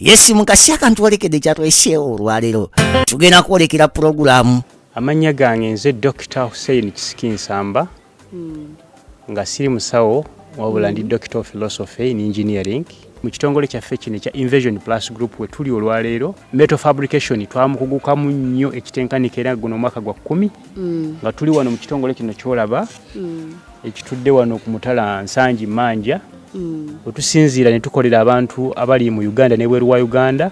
Yesi mukasi akantuolekedde kyatweseewo olwaleero. Tugenda kwolekera pulogulaamu. Amannya gange nze Dr. Hussein Kisiki Nsamba, nga siri musawo wabula ndi Doctor of Philosophy in Engineering. Mu kitongole kyaffe kino ekya Invasion Plus Group we tuli olwaleero, metal fabrication twamukugukamu nnyo ekitenkanika, era guno omwaka gwa 10 nga tuli wano mu kitongole kino ky'olaba ekitudde wano ku Mutala Nsangi Manja. Wetusinziira ne tukolera abantu abali mu Uganda n'ebweru wa Uganda,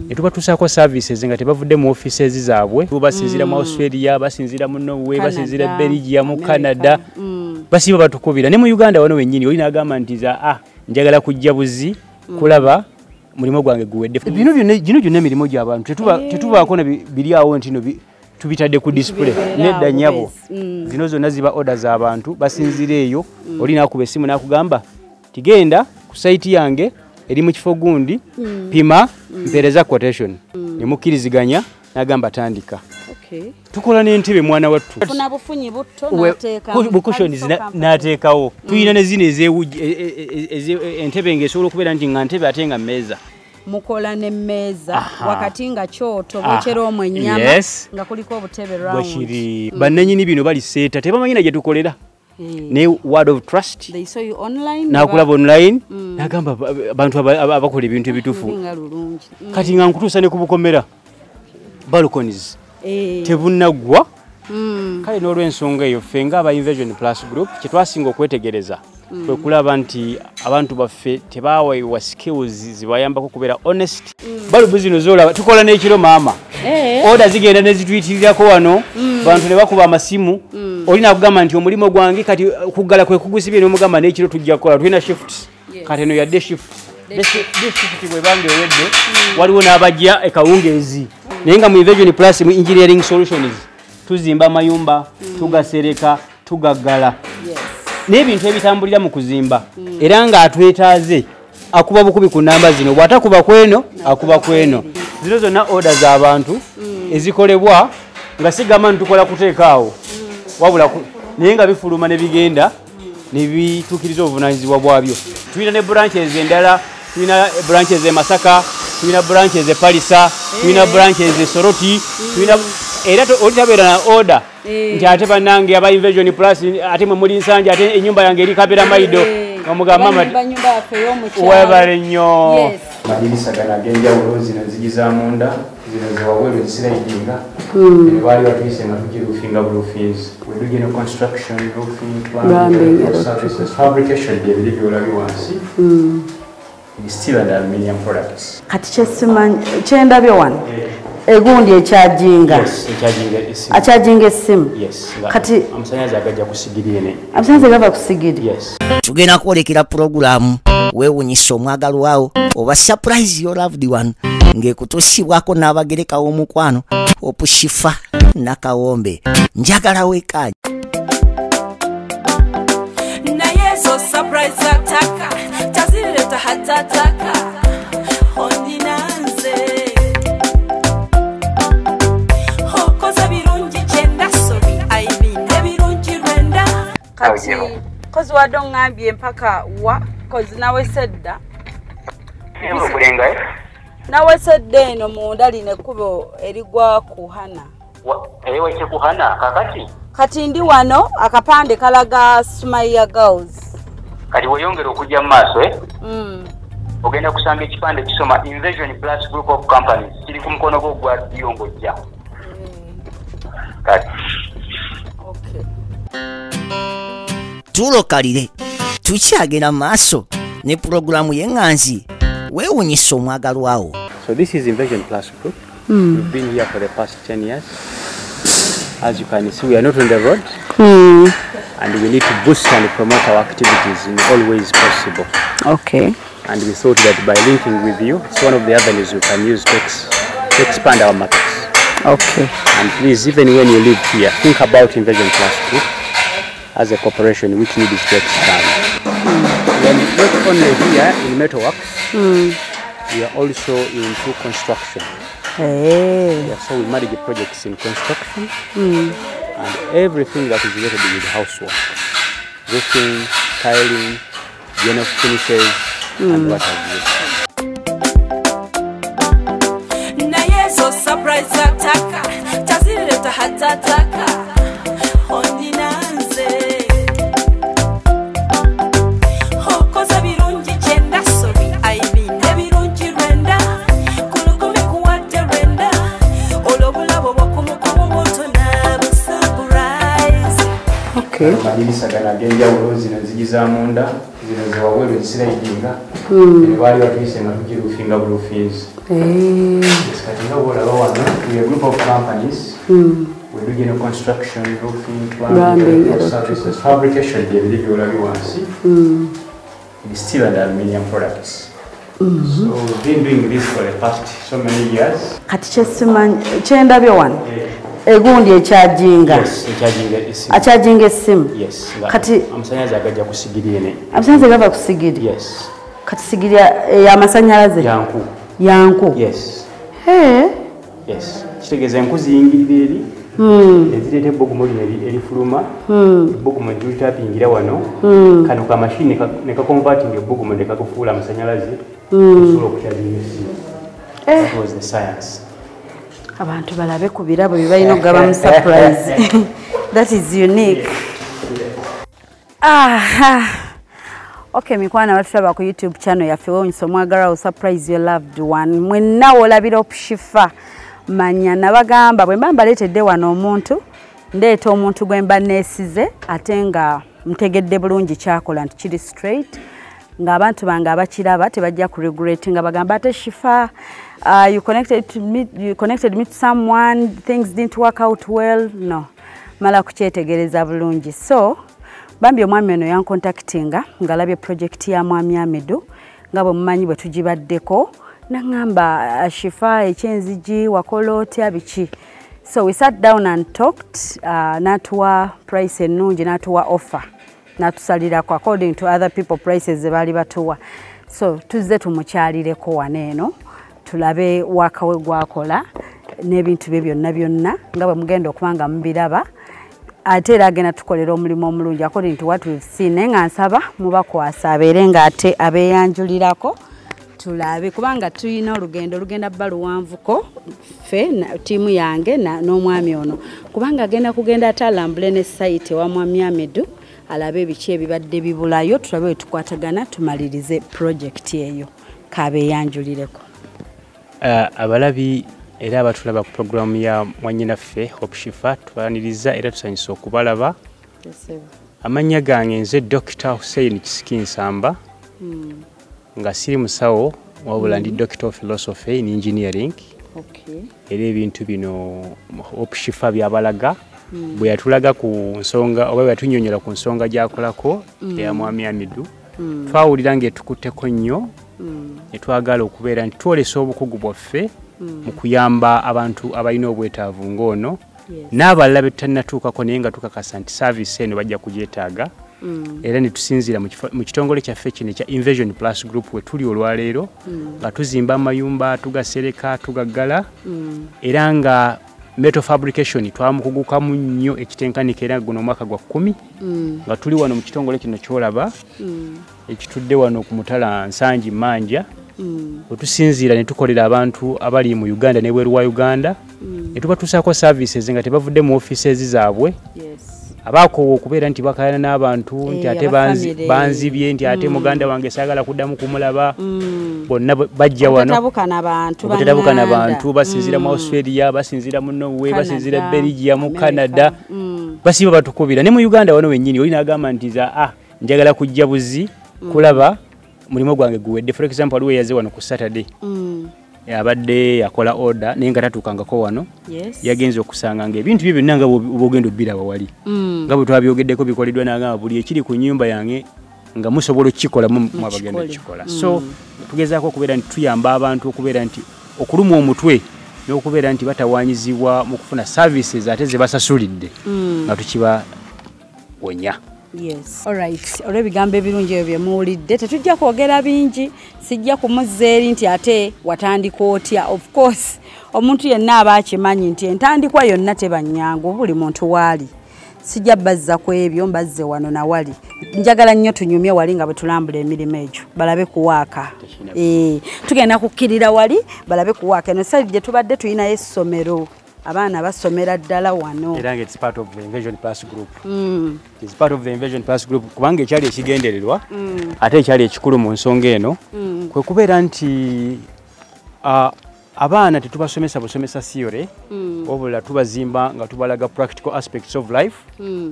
ne tubatuusaako services nga tebavudde mu offices zaabwe. Basinziira mu Australia, basinziira mu Norway, basinziira Belgium, mu Canada, basiba batukubira ne mu Uganda wano wennyini. Oli n'agamba nti za njagala kujja buzi kulaba mulimu gwange guwedde. Bino byonna, gino gyonna emirimu gy'abantu, tetubaako na biri awo nti no tubitadde ku display. Nedda nnyabo, zino zonna ziba order z'abantu basinziira eyo. Oli n'akuba essimu n'akugamba tigenda ku site yange eri mu kifo gundi, pima, mpeereza quotation. Ne mukkiriziganya, n'agamba tandika. Tukola n'entebe mwana wattu. Funa bufunyi butto n'ateekawo. Bu cushions n'ateekawo. Tulina ne zino entebe ng'esobola okubeera nti nga ntebe ate nga mmeeza. Mukola n'emmeeza wakati nga kyoto bokyera omwo ennyama nga kuliko obutebe round. Bwekiri. Bannannyini bino bali seeta tebamanyi na gye tukolera. Ne word of trust. They saw you online. Nakulaba online. Nagamba abantu abakola ebintu ebituufu. Kati nga nkutuusa ne ku bukomera. Balconies. Tebunaggwa. Kale n'olw'ensonga eyo ffe ng'aba Invasion Plus Group kye twasinga okwetegereza kwe kulaba nti abantu baffe tebaweebwa skills zibayambako okubeera honest. Balubu zino z'olaba tukola n'ekiro maama. Order zigenda ne zituyitirirako wano, bantu ne bakuba amasimu. Oli n'akugamba nti omulimu gwange kati kuggala kwe kugusibye, n'omugamba n'ekiro tujja kukola, tulina shift. Kati eno yadde shift. Day shift bw'ebanga ewedde, waliwo n'abajja ekawungeezi. Naye nga mu Invasion Plus mu Engineering Solutions tuzimba amayumba, tugasereka, tugaggala. N'ebintu ebitambulira mu kuzimba. Era ng'atwetaaze akuba bukubi ku namba zino, bw'atakuba kweno akuba kweno. Zino zonna order z'abantu ezikolebwa nga sigamba nti tukola kuteeka awo, wabula naye nga bifuluma ne bigenda ne bituukiriza obuvunaanyizibwa bwabyo. Tulina ne branches endala, tulina branches e Masaka, tulina branches e Palisa, tulina branches e Soroti, tulina era oli tabeera na order nti ate bannange aba Invasion Plus ate mwe muli Nsanja, ate ennyumba yange eri Kabera Maido. Omugamba mama webale nnyo. Madirisa gano ag'enjawulo, zino nzigi za munda, zino zewabweru zislidinga. Eno baali batuyise nga tugiruufinga buruufinzi. We do general construction, roofing, plumbing, services, fabrication bye biri by'olabye wansi. Steel and aluminium products. Kati kyendabye wano egundi ekyajinga. Akyajinga essimu. Kati amasannyalaze agajja ku sigiri ene. Amasannyalaze gava ku sigiri. Tugenda kwolekera pulogulaamu weewunyisa omwagalwawo oba surprise your loved one ng'ekutuusibwako n'abagereka w'omukwano Opushifa Nakawombe. Njagala weekanye. Naye zo surprise ataka tazireta hatataka ondinanze hokoza birungi kyenda sorry I mean ebirungi lwenda. Kati kozi wadde ongambye mpaka wa kozi nawe sedda nawe sedda eno munda lino ekkubo erigwa kuhana. Ewe kuhana kakati kati ndi wano akapande kalaga Sumaya Girls. Kati weyongera okujja mu maaso ogenda kusanga ekipande kisoma Invasion Plus Group of Companies kiri ku mukono gwo gwa ddyo ng'ojja. Kati okay. Tulokalire tukyagenda maaso ne pulogulaamu y'eŋŋanzi weewunyisa omwagalwawo. So this is Invasion Plus Group. We've been here for the past 10 years. As you can see, we are not on the road. And we need to boost and promote our activities in all ways possible. Okay. And we thought that by linking with you, it's one of the avenues we can use to expand our markets. Okay. And please, even when you live here, think about Invasion Plus Group as a corporation which needs to expand. We are not only here in metalworks, we are also into construction. Hey. Yeah, so we manage projects in construction and everything that is related with housework, roofing, tiling, general finishes, and what have you. Tataka ondinanze okoze birungi kyenda sorry I mean ebirungi lwenda kulukumi kuwadde lwenda olw'obulabo bwakumukumu butona surprise. Okay. Amadirisa gano ag'enjawulo zino nzigi za munda zino zewabweru zisiraidinga baali batuyise nga tugirufinga bulufinzi. Yes, kati nga bw'olaba wano we are a group of companies. We do general construction, roofing, plumbing, services, fabrication byebiri by'olabye wansi in steel and aluminium products. So we've been doing this for the past so many years. Kati kyesimanyi kyendabye wano egundi ekyajinga. Yes, ekyajinga essimu. Akyajinga essimu. Yes. Kati amasannyalaze agajja ku sigiri ene. Amasannyalaze gava ku sigiri. Yes. Kati sigiri y'amasannyalaze yanku. Yanku. Yes. Hey. Yes. Kitegeeza enku ziyingirira eri. Ezireeta ebbugumu lino erifuluma. Ebbugumu litapingira wano. Kano ka machine ne kakonvertinga ebbugumu ne kakufuula amasannyalaze. Osobola okukyajinga essimu. That was the science. Abantu balabe ku birabo bye balina okugaba mu surprise. That is unique. Aha. Okay, mikwano abatulaba ku YouTube channel yaffe wewunyisa omwagalwa surprise your loved one. Mwenna w'olabira Hope Shifa manya nabagamba bwe mba mbaleetedde wano omuntu, ndeeta omuntu gwe mba neesize ate nga ntegedde bulungi kyakola nti kiri straight, ng'abantu bange abakiraba tebajja ku regret nga bagamba ate Shifa you connected me to someone, things didn't work out well. No, mala kukyetegereza bulungi. So bambi omwami ono yancontactinga ng'alabye project ya mwami Amidu nga bwe mumanyi bwe tugibaddeko, naŋŋamba Shifa ekyenzigi wakola otya biki. So we sat down and talked, n'atuwa price ennungi, n'atuwa offer, n'atusalirako according to other people prices ze baali batuwa. So tuzze tumukyalireko wano eno tulabe wakawe gwakola n'ebintu bye byonna byonna nga bwe mugenda okuba nga mubiraba. Ate era agenda tukolera omulimu omulungi according to what we've seen. Naye nga nsaba mubakwasa abeere ng'ate abeeyanjulirako tulabe, kubanga tulina olugendo lugenda bba luwanvuko ffe ttiimu yange n'omwami ono, kubanga agenda kugenda ate alambule ne site ewa mwami Amidu alabe biki ebibadde bibulayo, tulabe we tukwatagana tumalirize project eyo. Kabeeyanjulireko. Abalabi era abatulaba ku programu ya mwannyinaffe Hope Shifa tubaaniriza era tusanyusa okubalaba. Amannya gange nze Dr. Hussein Kisiki Nsamba, nga siri musawo wabula ndi Doctor of Philosophy in Engineering. Okay. Era ebintu bino Hope Shifa byabalaga bwe yatulaga ku nsonga oba bwe yatunyonyola ku nsonga gy'akolako eya mwami Amidu, twawulira ng'etukutteko nnyo ne twagala okubeera nti twolesa obukugu bwaffe mu kuyamba abantu abalina obwetaavu ng'ono n'abalala be tutannatuukako, naye nga tukakasa nti service eno bajja kugyetaaga. Era ne tusinziira mu kitongole kyaffe kino ekya Invasion Plus Group we tuli olwaleero, nga tuzimba amayumba, tugasereka, tugaggala, era nga metal fabrication twamukugukamu nnyo ekitenkanika, era guno omwaka gwa 10 nga tuli wano mu kitongole kino ky'olaba ekitudde wano ku Mutala Nsangi Manja. Wetusinziira ne tukolera abantu abali mu Uganda n'ebweru wa Uganda, ne tubatuusaako services nga tebavudde mu offices zaabwe. Abaakoowa okubeera nti bakayana n'abantu nti ate banzibye, nti ate muganda wange saagala kuddamu kumulaba, bonna bajja wano obutatabuka n'abantu, basinziira mu Australia, basinziira mu Norway, basinziira Belgium, mu Canada, basiba batukubira. Ne mu Uganda wano wennyini oli n'agamba nti za njagala kujja buzi kulaba mulimu gwange guwedde. For example, waliwo eyaze wano ku Saturday, abadde yakola order naye nga tatuukangako wano. Yagenze okusanga ng'ebintu bye byonna nga bw'ogenda obbiraba wali, nga bwe twabyogeddeko bikoleddwa, n'agamba buli ekiri ku nnyumba yange nga musobola okukikola mwabagenda okukikola. So tugezaako okubeera nti tuyamba abantu okubeera nti okulumwa omutwe n'okubeera nti batawaanyizibwa mu kufuna services ate ze basasulidde nga tukibawonya. Yes. All right. Olw'ebigambo ebirungi ebyo bye muwulidde tetujja kwogera bingi, sijja kumuzza eri nti ate watandika otya. Of course omuntu yenna aba akimanyi nti entandikwa yonna teba nnyangu, buli muntu waali. Sijja bazza ku ebyo, mbazze wano na wali. Njagala nnyo tunyumye wali nga bwe tulambula emirimu egyo, balabe kuwaaka. Tugenda kukkirira wali balabe kuwaaka. Eno side gye tubadde tulinayo essomero. Abaana basomera ddala wano. Era nga it's part of the Invasion Plus Group. It's part of the Invasion Plus Group kubanga ekyali ekigendererwa ate ekyali ekikulu mu nsonga eno kwe kubeera nti abaana tetubasomesa busomesa theory, wabula tubazimba nga tubalaga practical aspects of life.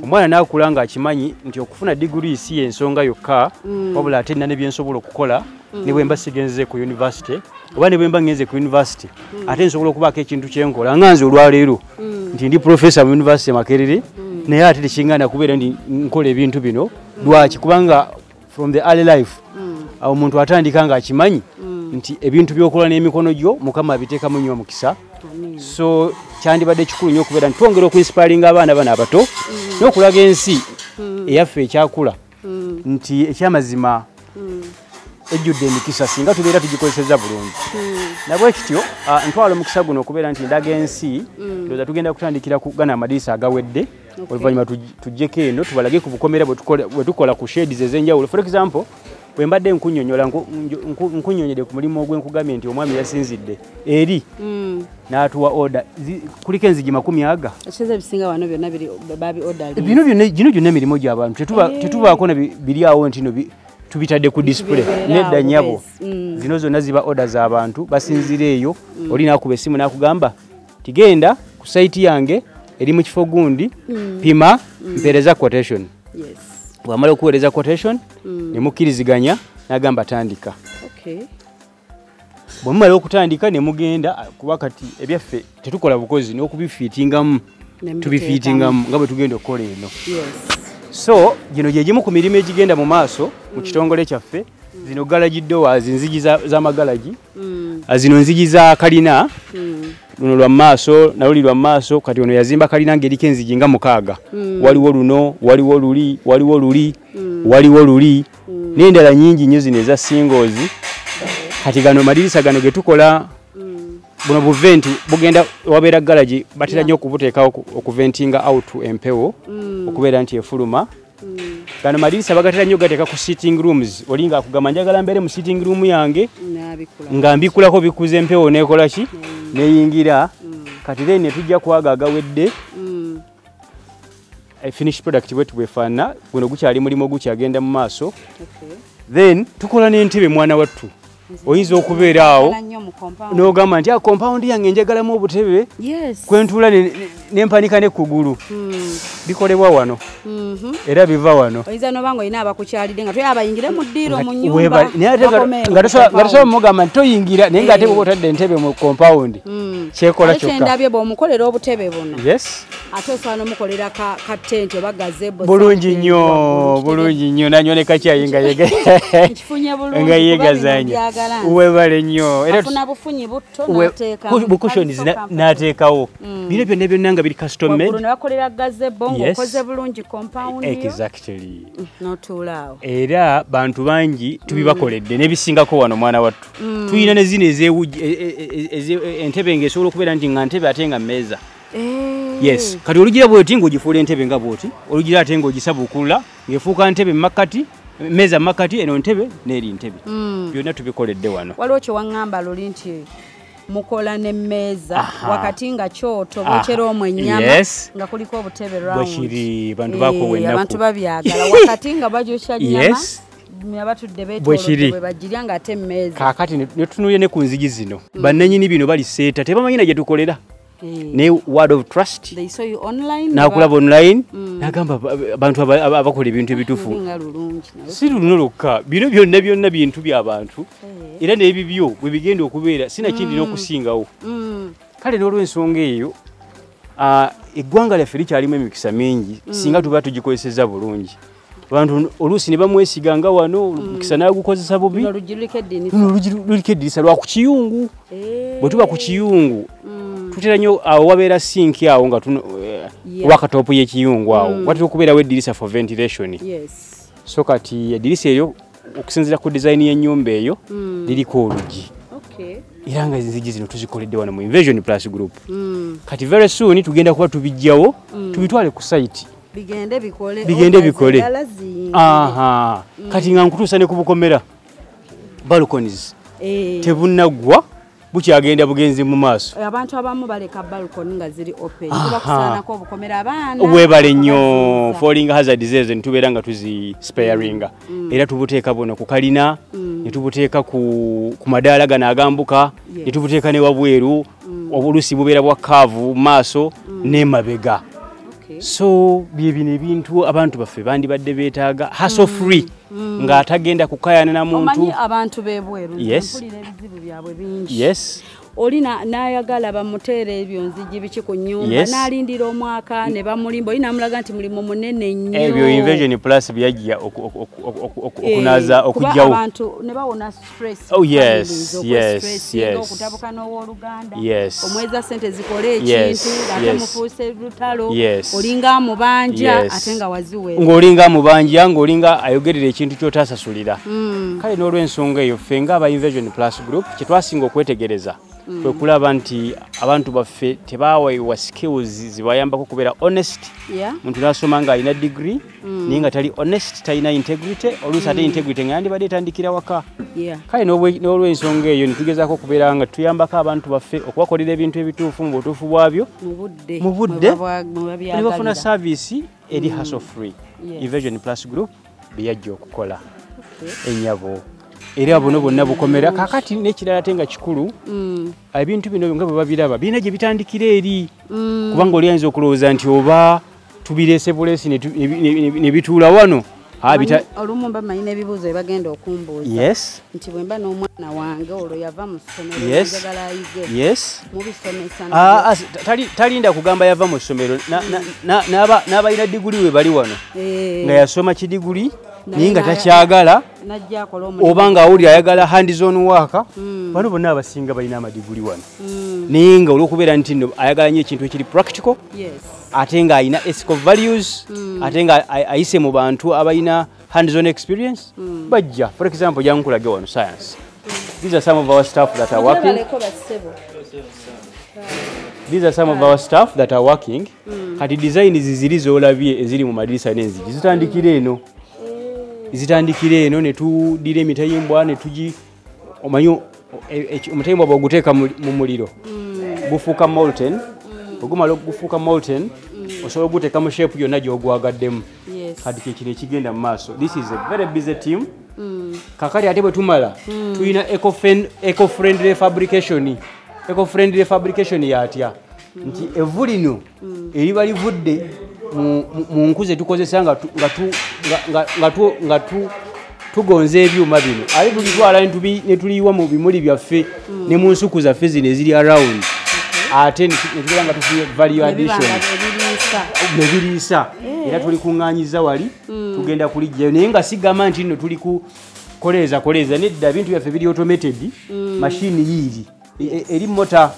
Omwana n'akula nga akimanyi nti okufuna degree si ensonga yokka, wabula ate nina ne byensobola okukola ne bwe mba sigenze ku university oba ne bwe mba ngenze ku university ate nsobola okubaako ekintu kyenkola nga nze olwaleero nti ndi professor mu university Makerere, naye ate tekingaana kubeera nti nkola ebintu bino. Lwaki? Kubanga from the early life omuntu atandika nga akimanyi nti ebintu by'okola n'emikono gyo Mukama abiteekamu nnyo omukisa. So kyandibadde kikulu nnyo okubeera nti twongera okuinspiringa abaana bano abato n'okulaga ensi eyaffe ekyakula nti ekyamazima ejjudde emikisa singa tubeera tugikozesezza bulungi. Nabwe kityo ntwala omukisa guno okubeera nti ndaga ensi, ndowooza tugenda kutandikira ku gana amadirisa agawedde, oluvannyuma tuggyeko eno tubalage ku bukomera bwe tukola ku shades ez'enjawulo. For example, bwe mbadde nkunnyonnyola nkunnyonnyodde ku mulimu ogw'enkugambye nti omwami yasinzidde eri n'atuwa order, kuliko enzigi 20. Ekiseera ebisinga wano byonna biri babi order. Bino byonna gino gyonna emirimu gy'abantu tetubaako na biri awo nti no tubitadde ku display. Nedda nnyabo, zino zonna ziba order z'abantu basinzira eyo. Oli n'akuba essimu n'akugamba tigenda ku site yange eri mu kifo gundi, pima, mpeereza quotation. Bw'amala okuweereza quotation ne mukkiriziganya n'agamba tandika. Bwe mumala okutandika ne mugenda, kuba kati ebyaffe tetukola bukozi n'okubifiitingamu, tubifiitingamu nga bwe tugenda okukola eno. So gino gye gimu ku mirimu egigenda mu maaso mu kitongole kyaffe. Zino garage doors, nzigi z'amagalagi, zino nzigi za kalina, luno lwa maaso naluli lwa maaso. Kati ono yazimba kalina ng'eriko enzigi nga 6. Waliwo luno, waliwo luli, waliwo luli, waliwo luli, n'endala nnyingi nnyo zino eza singles. Kati gano madirisa gano ge tukola, buno buventi bugenda wabeera garage batera nnyo okubuteekawo okuventinga out empewo okubeera nti efuluma. Gano madirisa bagatera nnyo gateeka ku sitting rooms. Olinga akugamba njagala mbeere mu sitting room yange nga mbikulako bikuza empewo neekola ki neyingira. Kati then ne tujja kwaga agawedde finished product bwetu bwefaanana. Guno gukyali mulimu gukyagenda mu maaso. Then tukola n'entebe mwana wattu. Oyinza okubeera awo n'ogamba nti compound yange njagalamu obutebe kwentuula nempanika n'ekugulu. Bikolebwa wano era biva wano. Oyinza n'oba ng'olina abakukyalidde nga toyagala bayingire mu ddiiro mu nnyumba, nga tosobola mugamba nti toyingira, naye ng'ate bw'oba otadde entebe mu compound kyekola kyokka. Kyendabye bw'omukolera obutebe buno, ate osobola n'omukolera ka tent oba gazebo. Bulungi nnyo, bulungi nnyo. Nanywa ne kakyayi nga nkifunye bulungi nga yeegazanya. Webale nnyo. Era afuna bufunyi butto n'ateekamu bucushions n'ateekawo. Bino byonna byonna nga biri custom made. Waggulu ne bakolera gazebo ng'okoze bulungi compound yo. Exactly. N'otuula awo. Era bantu bangi tubibakoledde n'ebisingako wano mwana wattu. Tuyina ne zino entebe ng'esobola okubeera nti nga ntebe ate nga mmeeza. Yes, kati olugira bw'oti ng'ogifuula entebe nga bw'oti, olugira ate ng'ogisabuukulula ng'efuuka ntebe mu makkati, mmeeza mu makkati, eno ntebe n'eri ntebe. Byonna tubikoledde wano. Waliwo kye waŋŋamba luli nti mukola n'emmeeza wakati nga kyoto bokyera omwo ennyama nga kuliko obutebe round. Bwekiri, bantu bakoowa ennaku. Abantu babyagala wakati nga bagyokya nnyama abatudde beetoolodde bwe bagirya ng'ate emmeeza. Kaakati ne tutunuulira ne ku nzigi zino, bannannyini bino baliseeta tebamanyi na gye tukolera. Ne word of trust. They saw you online. Nakulaba online. Nagamba abantu abakola ebintu ebituufu. Si luno lwokka, bino byonna byonna bintu by'abantu. Era n'ebibyo bwe bigenda okubeera sinakindi n'okusingawo. Kale n'olw'ensonga eyo, eggwanga lyaffe likyalimu emikisa mingi singa tuba tugikozesezza bulungi. Abantu oluusi ne bamwesiga nga wano mukisa n'agukozesa bubi. Luno oluggi luliko eddirisa. Luno oluggi luliko eddirisa lwa ku kiyungu. Bwe tuba ku kiyungu tutera nnyo awo wabeera sinki awo nga wakatoopu y'ekiyungu awo watera okubeerawo eddirisa for ventilation. So kati eddirisa eryo okusinziira ku design y'ennyumba eyo liriko oluggi. Era nga enzigi zino tuzikoledde wano mu Invasion Plus Group. Kati very soon tugenda kuba tubiggyawo tubitwale ku site. Bigende bikole. Bigende bikole. Aha. Kati nga nkutuusa ne ku bukomera balconies. Tebunaggwa Bukyagenda bugenzi mu maaso. Abantu abamu baleka balcony nga ziri open. Kuba kusaanako obukomera abaana. Webale nnyo falling hazard disease ntubeera nga tuzi sparinga. Era tubuteeka buno ku kalina, ne tubuteeka ku madaala gano agambuka, ne tubuteeka ne wabweru, obulusi bubeera bwa kaavu maaso n'emabega. So bye bino ebintu abantu baffe bandibadde beetaaga hassle free ng'atagenda kukayana na muntu. Omanyi abantu b'ebweru mpulira ebizibu byabwe bingi. Yes. Oli n'ayagala bamuteere ebyo nzigi biki ku nnyumba, n'alindira omwaka ne bamulimba, oli n'amulaga nti mulimu munene nnyo. Ebyo Invasion Plus byajja okunaaza okuggyawo. Kuba abantu ne bawona stress. Oh yes, yes, yes. Okutabuka n'owooluganda. Omweza ssente zikole ekintu, ate mufuuse lutalo, olinga amubanja ate nga waziweera. Ng'olinga amubanja, ng'olinga ayogerera ekintu ky'otasasulira. Kale n'olw'ensonga eyo ffe ng'aba Invasion Plus Group kye twasinga okwetegereza kwe kulaba nti abantu baffe tebaweebwa skills zibayambako kubeera honest. Muntu n'asoma ng'alina degree naye nga tali honest, talina integrity, oluusi ate integrity nga yandibadde etandikira waka. Kale n'olw'ensonga eyo ne tugezaako okubeera nga tuyambako abantu baffe okubakolera ebintu ebituufu mu butuufu bwabyo mu budde ne bafuna service eri hassle free. Invasion Plus Group bye yajja okukola ennyabo. Era buno bonna bukomera. Kaakati n'ekirala ate nga kikulu, ebintu bino nga bwe babiraba birina gye bitandikira eri, kubanga oli ayinza okulowooza nti oba tubireese buleesi ne bituula wano. Olumu mba mmanyi n'ebibuuzo bye bagenda okumbuuza. Yes. Nti bwe mba n'omwana wange olwo yava mu ssomero njagala ayige. Yes. Mubisomesa. Talinda kugamba yava mu ssomero, n'abalina diguli we bali wano nga yasoma kidiguli naye nga takyagala, oba nga awulira ayagala hands on work. Bano bonna abasinga balina amadiguli wano, naye nga olw'okubeera nti nno ayagala nnyo ekintu ekiri practical, ate nga alina ethical values, ate nga ayise mu bantu abalina hands on experience, bajja. For example, jankulage wano science. These are some of our staff that are working. These are some of our staff that are working. Kati design ziziri z'olabye eziri mu madirisa n'enzigi zitandikira eno. Zitandikira eno ne tudira emitayimbwa ne tugi omanyi omutayimbwa bw'oguteeka mu muliro gufuuka molten. Ogumala okugufuuka molten, osobola oguteeka mu shape yonna gy'ogwagaddemu. Kati kye kino ekigenda mu maaso. This is a very busy team. Kakati ate bwe tumala tulina eco-friendly fabrication. Eco-friendly fabrication yatya nti evvu lino eriba livudde mu nku ze tukozesa nga tugonza ebyuma bino, ate tulitwala ne tuliyiwa mu bimuli byaffe ne mu nsuku zaffe zino eziri around, ate ne tubeera nga tufunye value addition nebiriisa. Era tuli kuŋŋaanyiza wali tugenda kuliggyayo, naye nga sigamba nti nno tuli kukoleeza koleeza, nedda. Ebintu byaffe biri automated, mashini yiiri eri mota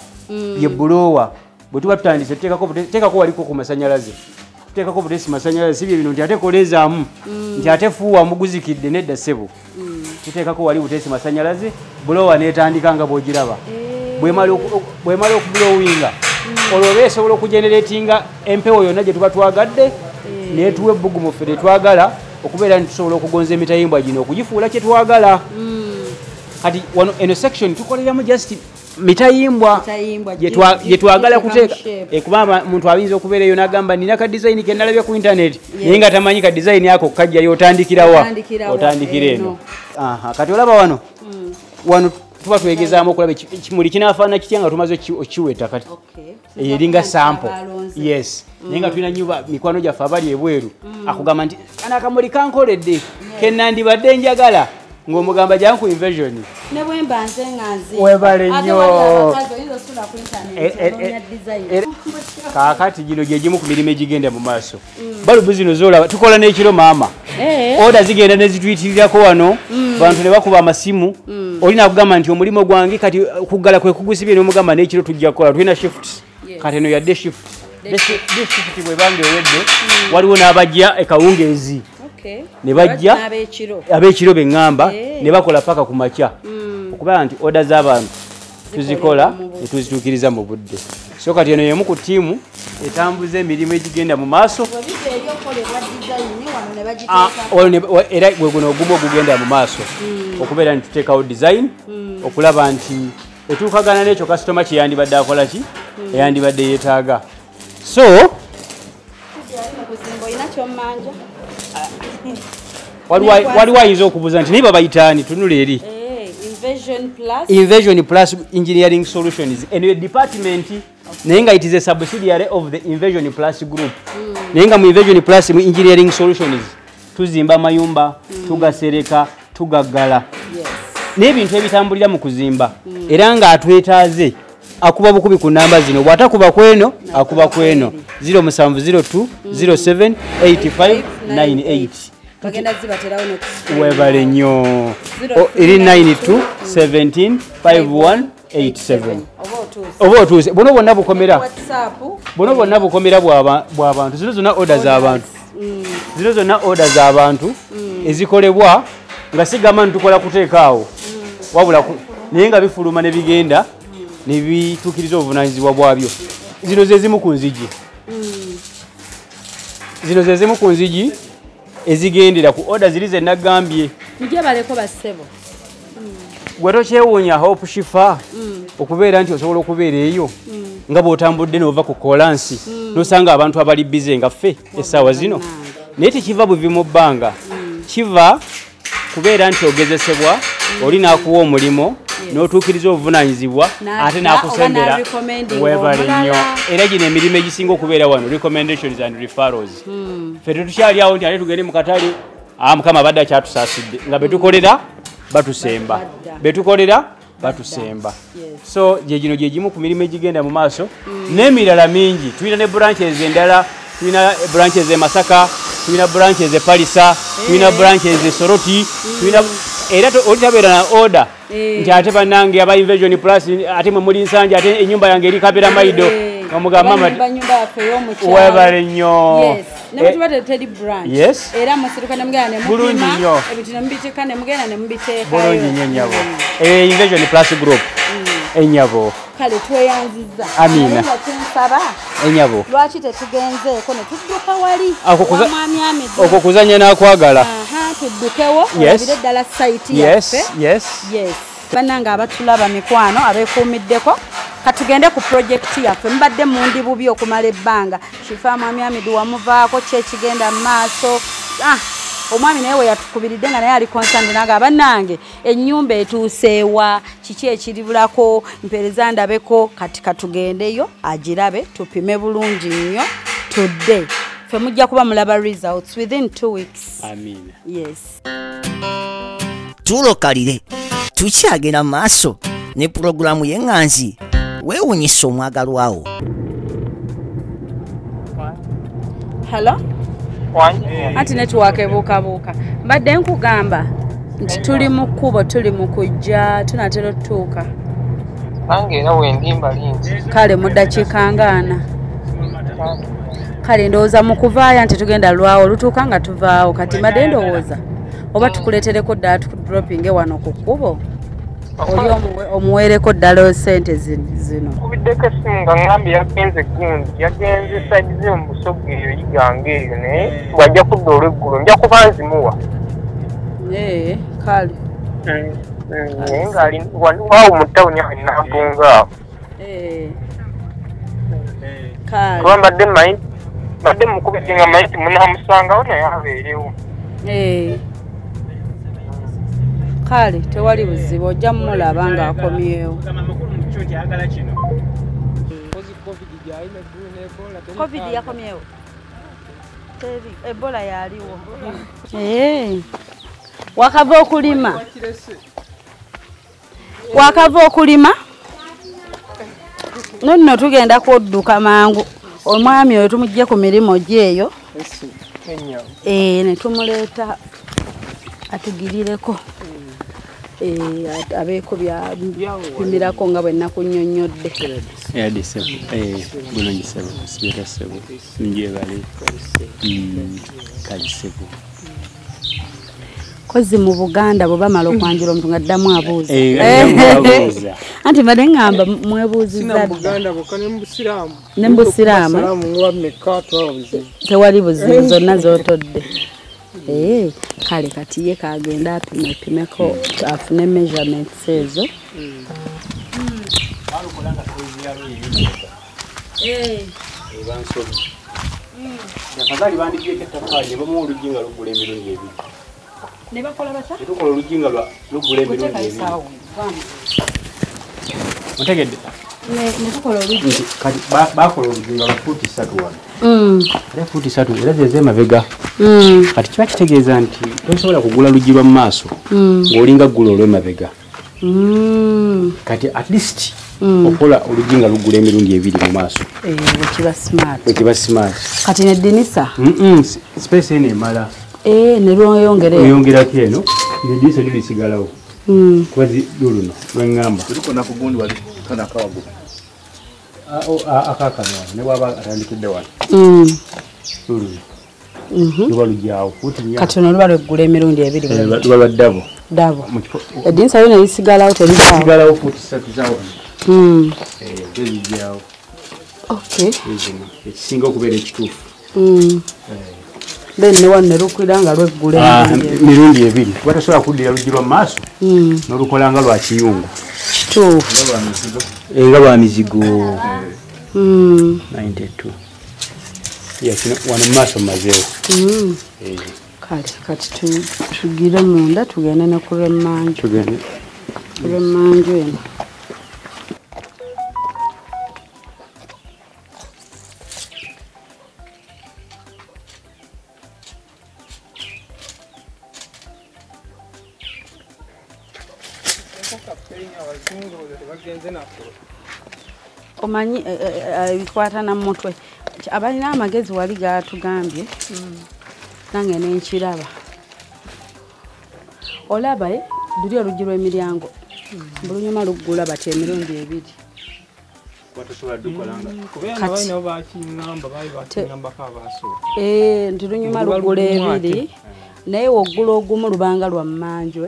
ye bulowa. Bwe tuba tutandise tuteekako waliko ku masanyalaze, tuteekako buteesi masanyalaze, si bye bino nti ate koleezaamu nti ate fuuwa muguzikidde, nedda ssebo. Tuteekako wali buteesi masanyalaze, bulowa n'etandika nga bw'ogiraba. Bw'emala okubulowinga olwo oba esobola okugeneratinga empewo yonna gye tuba twagadde, n'etuwa ebbugumu ffe tetwagala okubeera nti tusobola okugonza emitayimbwa gino okugifuula kye twagala. Kati wano eno section tukoleramu just mitayimbwa gye twagala kuteeka, kubanga muntu ayinza okubeera eyo n'agamba nina ka design ke nalabye ku internet, naye nga tamanyi ka design ako kajjayo otandikira wa, otandikira eno. Kati olaba wano wano tuba twegezaamu okulaba ekimuli kinaafaanana kitya nga tumaze okiweta. Kati eringa sample. Yes, naye nga tulina nnyo mikwano gyaffe abali ebweru akugamba nti kano akamuli kankoledde ke nandibadde njagala, ng'omugamba jangu ku Invasion. Ne bwe mba nze nga nzi. Webale nnyo. Kaakati gino gye gimu ku mirimu egigenda mu maaso. Balubu zino z'olaba tukola n'ekiro maama. Oda zigenda ne zituyitirirako wano, bantu ne bakuba amasimu. Oli n'akugamba nti omulimu gwange kati okuggala kwe kugusibye, n'omugamba n'ekiro tujja kukola, tulina shifts. Kati eno yadde shift. Day shift bw'ebanga ewedde, waliwo n'abajja ekawungeezi. Ne bajja ab'ekiro be ŋŋamba ne bakola paka ku makya, okubeera nti oda z'abantu tuzikola ne tuzituukiriza mu budde. So kati eno y'emu ku ttiimu etambuza emirimu egigenda mu maaso. Era gwe guno ogumu ogugenda mu maaso okubeera nti tuteekawo design okulaba nti Etuukagana n'ekyo kasitoma kye yandibadde akola ki? Eyandibadde yeetaaga. So waliwo ayinza okubuuza nti naye babayitaani, tunula eri. Invasion Plus Engineering Solutions. Eno department naye nga it is a subsidiary of the Invasion Plus Group. Naye nga mu Invasion Plus mu Engineering Solutions tuzimba amayumba, tugasereka, tugaggala. N'ebintu ebitambulira mu kuzimba. Era nga atwetaaze akuba bukubi ku namba zino, bw'atakuba kweno akuba kweno 0702 07 85 98. Bagenda zibaterawo ne webale nnyo. 92 17 51 87. Oba otuuse. Buno bwonna bukomera. Buno bwonna bukomera bw'abantu. Zino zonna order z'abantu. Zino zonna order z'abantu ezikolebwa nga sigamba nti tukola kuteeka awo. Wabula naye nga bifuluma ne bigenda ne bituukiriza obuvunaanyizibwa bwabyo. Zino ze zimu ku nzigi. Zino ze zimu ku nzigi ezigendera ku order ziri ze nagambye. Mujye baleko bassebo. Gwe tokyewuunya Hope Shifa okubeera nti osobola okubeera eyo nga bw'otambudde n'ova ku kolansi n'osanga abantu abali bize nga ffe essaawa zino. Naye tekiva buvi mu bbanga, kiva kubeera nti ogezesebwa, oli n'akuwa omulimu n'otuukiriza obuvunaanyizibwa ate n'akusembera. Weebale nnyo. Era gino emirimu egisinga okubeera wano recommendations and referrals. Ffe tetukyali awo nti ate tugende mu katale, Mukama abadde akyatusaasidde nga betukolera batusemba, betukolera batusemba. So gye gino gye gimu ku mirimu egigenda mu maaso n'emirala mingi. Tulina ne branches endala, tulina branches e Masaka, tulina branches e Palisa, tulina branches e Soroti, tulina era olitabeera na order nti ate bannange aba Invasion Plus ate mwe muli Nsanja, ate ennyumba yange eri Kabera Maido. Omugamba mama webale nnyo. Ne mutuba teri branch. Era musiruka ne mugenda ne mupima ebintu ne mubiteeka ne mugenda ne mubiteekayo. Bulungi nnyo nnyabo. Invasion Plus Group. Ennyabo. Kale tweyanzizza. Amina. Ennyabo. Lwaki tetugenzeeko ne tudduka wali? Okwo kuzannya n'akwagala. Tuddukewo olabire ddala site yaffe. Yes. Bannange abatulaba mikwano abeekuumiddeko, katugende ku project yaffe. Mbadde mundi bubi okumala ebbanga. Shifa mwami Amidu wamuvaako, ki ekigenda mu maaso? Omwami naye we yatukubiridde nga naye ali concerned nanga bannange ennyumba etuuseewa, kiki ekiribulako, mpeereza ndabeko. Kati katugendeyo agirabe tupime bulungi nnyo tudde. Ffe mujja kuba mulaba results within 2 weeks. Amina. Yes. Tulokalire tukyagenda mu maaso ne pulogulaamu y'eŋŋanzi weewuunyisa omwagalwawo. Hello? Anti network ebuukabuuka. Mbadde nkugamba nti tuli mu kkubo, tuli mu kujja, tunaatera otutuuka. Nange era wendi mbalinzi. Kale mu ddakiika nga 4. Kale ndowooza mu kuvaayo nti tugenda lwawo, olutuuka nga tuvaawo. Kati mbadde ndowooza oba tukuleetereko ddala tukudropinge wano ku kkubo, oli omuweereko ddala sente zino. Kubiddeko essimu nga ŋŋambye yagenze gundi, yagenze side ze mu Busoga eyo Iganga eyo, naye bw'ajja kudda olw'eggulo nja kuba nzimuwa. Kale. Naye ng'ali waawo mu ttawuni awo e Nampunga awo. Kale. Kuba mbadde mmanyi, mbadde mukubidde nga mmanyi nti munaamusangawo naye abeerewo. Kale tewali buzibu, ojja mumulaba ng'akomyewo. Covid yakomyewo. Teri Ebola yaliwo. Wakava okulima. Wakava okulima? Nno tugenda kudduka mangu. Omwami oyo tumugye ku mirimu gye eyo. Ne tumuleeta atugirireko. Abeeko byapimirako nga bwe nakunnyonnyodde. Bulungi ssebo, sibira ssebo, ngyebale. Kale ssebo. Kozi mu Buganda bwe bamala okwanjula omuntu ng'addamu abuuza. Anti mbadde ŋŋamba mwebuuzizza dda. Sina mu Buganda bwokka ne mu Busiraamu. Ne mu Busiraamu. Tewali buzibu zonna z'otodde. Kale kati ye kagenda apime pimeko afune measurements ezo. Olikola nga size yalo ey'emabega. Eba nsobi. Afadhali bandigyeko ettaffaali ne bamuwa oluggi nga luggula emirundi ebiri. Ne bakola batya? Ne tukola oluggi nga luggula emirundi ebiri. Otegedde? Ne tukola oluggi. Kati bakola oluggi nga lwa fuuti 3 wano. Era fuuti 3 era ze z'emabega. Kati kiba kitegeeza nti tosobola kugula luggi lwa mu maaso ng'olinga ggula olw'emabega. Kati at least okola oluggi nga luggula emirundi ebiri mu maaso. Wekiba smart. Wekiba smart. Kati n'eddirisa? Space eno emala. Ne lweyongera. Oyongerako eno, n'eddirisa lyo lisigalawo. Kuba luno lwe ŋŋamba. Tuliko nakugundi wali kana akawago. Akaakano wano ne bw'aba atandikidde wano. Luno. Luba lugyawo. Kati ono luba lweggula emirundi ebiri. Luba lwa ddabo. Ddabo. Eddirisa lyo ne lisigalawo terivaawo. Lisigalawo fuuti 3 za wano. Zo zijjawo. Okay. Ekisinga okubeera ekituufu. Then ne wano ne lukwira nga lweggula emirundi ebiri. Kuba tosobola kuddira luggi lwa mu maaso n'olukola nga lwa kiyungu. Kituufu. Nga lwa mizigo. 92. Kino wano mu maaso mmazeewo. Kale kati tugire munda tugende ne ku lw'emmanju. Tugende. Ku lw'emmanju eno. Omanyi ebikwata na mutwe abalina amagezi wali gatugambye nange nenkiraba olaba luli oluggi lw'emiryango bulunyuma luggula bati emirundi ebiri. Nti lunyuma luggula ebiri naye woggula ogumu lubanga lwa mmanju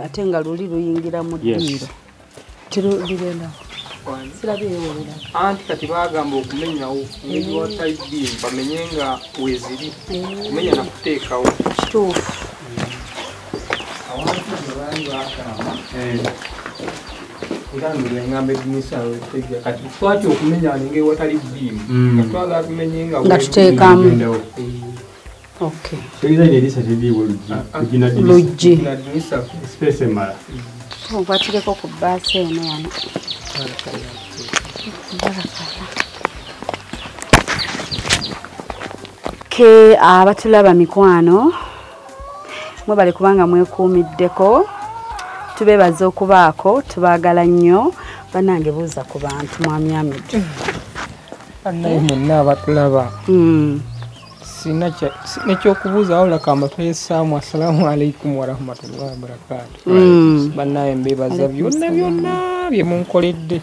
ate nga luli luyingira mu ddiiro. Tirugenda sirabye anti kati bagamba okumenyawo engeri wa type B bamenye nga weziri kumenya na kuteekawo. Kituufu. Awantu baali bagamba era ngamba eddirisa wetegeka kati twaki okumenya engeri watali B nga twagala tumenye nga tuteekamu. Okay. Tegeeza eddirisa teriiwo luggi. Luggi. Space emala. Nkwatireko ku bbaasi eno wano. Ke abatulaba mikwano mwebale kubanga mwekuumiddeko, tubeebaza okubaako, tubaagala nnyo. Bannange buuza ku bantu mwami Amidu. Bannaye mwenna abatulaba sina ekyokubuuza wabula kambatwesaamu assalamu alaikum warahmatullahi wabarakatu. Bannaye mbeebaza byonna byonna bye munkoledde.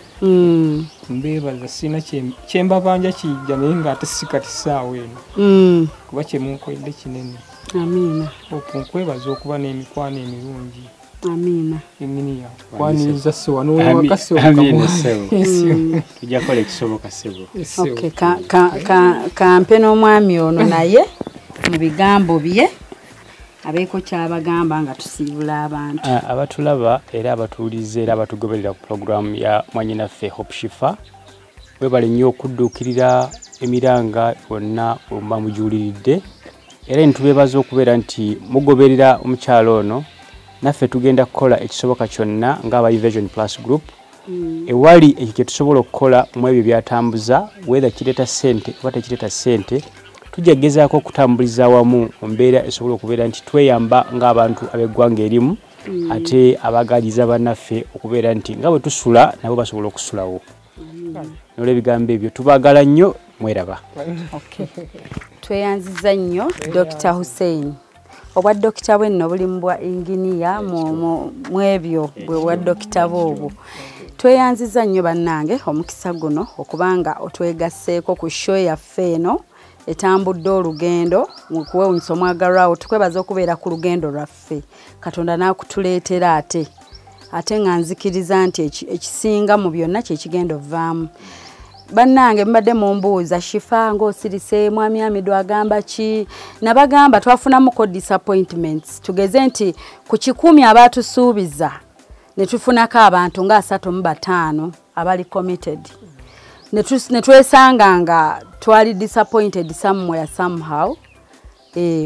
Mbeebaza sina kyembabanja kijja naye ng'ate si kati ssaawa eno kuba kye munkoledde kinene. Amiina. Nkwebaza okuba n'emikwano emirungi. Amiina. Ennyini kwaniriza ssebo wano wewaka ssebo. Amiina ssebo. Tujja kukola ekisoboka ssebo. Okay, kampe n'omwami ono naye mu bigambo bye abeeko kyabagamba nga tusiibula abantu. Abatulaba era abatuwuliriza era abatugoberera ku pulogulaamu ya mwannyinaffe Hope Shifa, webale nnyo okudduukirira emiranga yonna omuba mugiwuliridde era nitubeebaza okubeera nti mugoberera omukyalo ono. Naffe tugenda kukola ekisoboka kyonna ng'aba Vision Plus Group ewali ekyo kye tusobola okukola mu ebyo byatambuza whether kireeta ssente oba tekireeta ssente, tujja kugezaako okutambuliza awamu mu mbeera esobola okubeera nti tweyamba ng'abantu ab'eggwanga erimu ate abaagaliza bannaffe okubeera nti nga bwe tusula nabo basobola okusulawo. N'olw'ebigambo ebyo tubaagala nnyo, mweraba. Tweyanziza nnyo Dr. Hussein. Obwa dokita bwe nno buli mu bwa inginiya mu ebyo bwe bwa dokita bwobwo. Tweyanziza nnyo bannange omukisa guno okubanga otwegasseeko ku show yaffe eno etambudde olugendo mu kuwewunyisa omwagalwawo. Tukwebaza okubeera ku lugendo lwaffe, Katonda n'akutuleetera ate nga nzikiriza nti ekisinga mu byonna kye kigenda ovaamu. Bannange mbadde mumbuuza Shifa ng'osirise, mwami Amidu agamba ki? Nabagamba twafunamuko disappointments. Tugeze nti ku 10 abaatusuubiza ne tufunako abantu nga 35 abali committed. Ne twesanga nga twali disappointed somewhere somehow.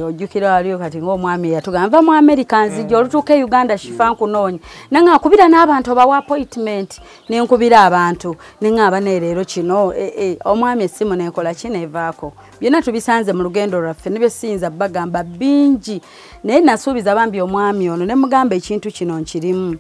Ojjukira waliyo kati ng'omwami yatugamba nva mu America nzija olutuuka e Uganda Shifa nkunoonya. Nange akubira n'abantu obawa appointment, ne nkubira abantu ne ŋŋamba naye leero kino omwami essimu neekola ki neevaako. Byonna tubisanze mu lugendo lwaffe ne bye siyinza bagamba bingi, naye nasuubiza bambi omwami ono ne mugamba ekintu kino nkirimu.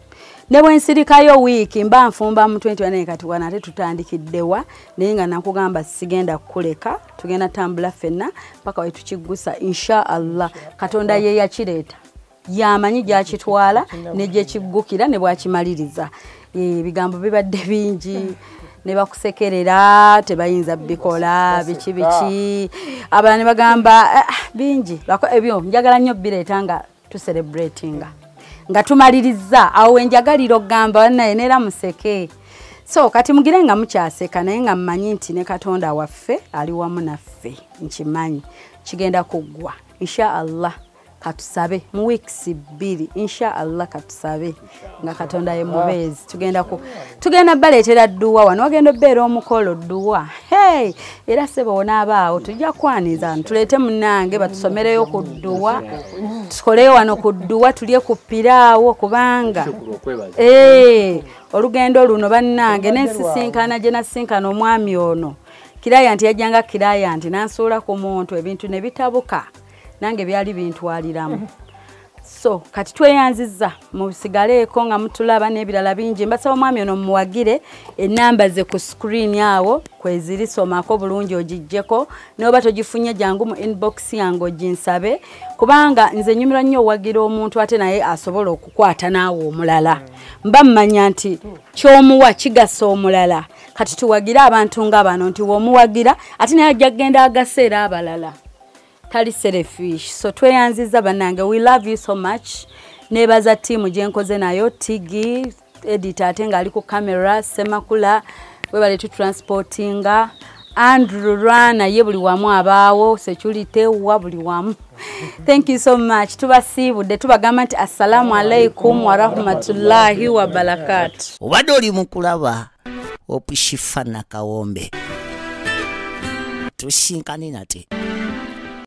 Ne bwe nsirikayo wiiki mba nfumba mu 21 kati wano ate tutandikiddewa, naye nga nakugamba sigenda kukuleka, tugenda tambula ffenna paka we tukiggusa insha Allah. Katonda ye yakireeta, yamanyi gy'akitwala ne gye kiggukira ne bw'akimaliriza. Ebigambo bibadde bingi ne bakusekerera tebayinza bikola biki biki, abalala ne bagamba bingi. Ebyo njagala nnyo bireeta nga tucelebratinga nga tumaliriza awo wenjagalira okugamba naye neera museke. So kati mugire nga mukyaseka, naye nga mmanyi nti ne Katonda waffe ali wamu naffe, nkimanyi kigenda kuggwa insha Allah. Katusabe mu weeks 2 insha Allah, katusabe nga Katonda ye mubeezi. Tugenda baleetera dduwa wano, wagenda obbeera omukolo dduwa. Hey, era ssebo onaabaawo tujja kwaniza tuleete munnange batusomereyo ku dduwa, tukoleyo wano ku dduwa, tulye ku piraawo kubanga olugendo luno bannange n'ensisinkana gye nasisinkana omwami ono kiraya nti yajjanga kiraya nti nansuula ku muntu ebintu ne bitabuka, nange byali bintwaliramu. So kati tweyanzizza musigaleeko nga mutulaba n'ebirala bingi. Mbasaba omwami ono muwagire, ennamba ze ku screen awo kweziri, somako bulungi ogiggyeko, n'oba togifunye jangu mu inbox yange oginsabe, kubanga nze nyumirwa nnyo owagira omuntu ate naye asobola okukwata naawe omulala. Mba mmanya nti ky'omuwa kigasa omulala. Kati tuwagire abantu nga bano nti w'omuwagira ate naye ajja kugenda agaseera abalala. Tali selfish. So tweyanziza bannange, we love you so much. Nebaza ttiimu gye nkoze nayo, Tigi editor ate ng'ali ku camera, Semakula webale tutransportinga, Andrew Rana ye buli wamu abaawo, security wa buli wamu. Thank you so much. Tubasiibudde tubagamba nti assalamu alaikum warahmatullahi wabarakatuh. Obadde oli mu kulaba Hope Shifa Nakawombe, tusinkane nate.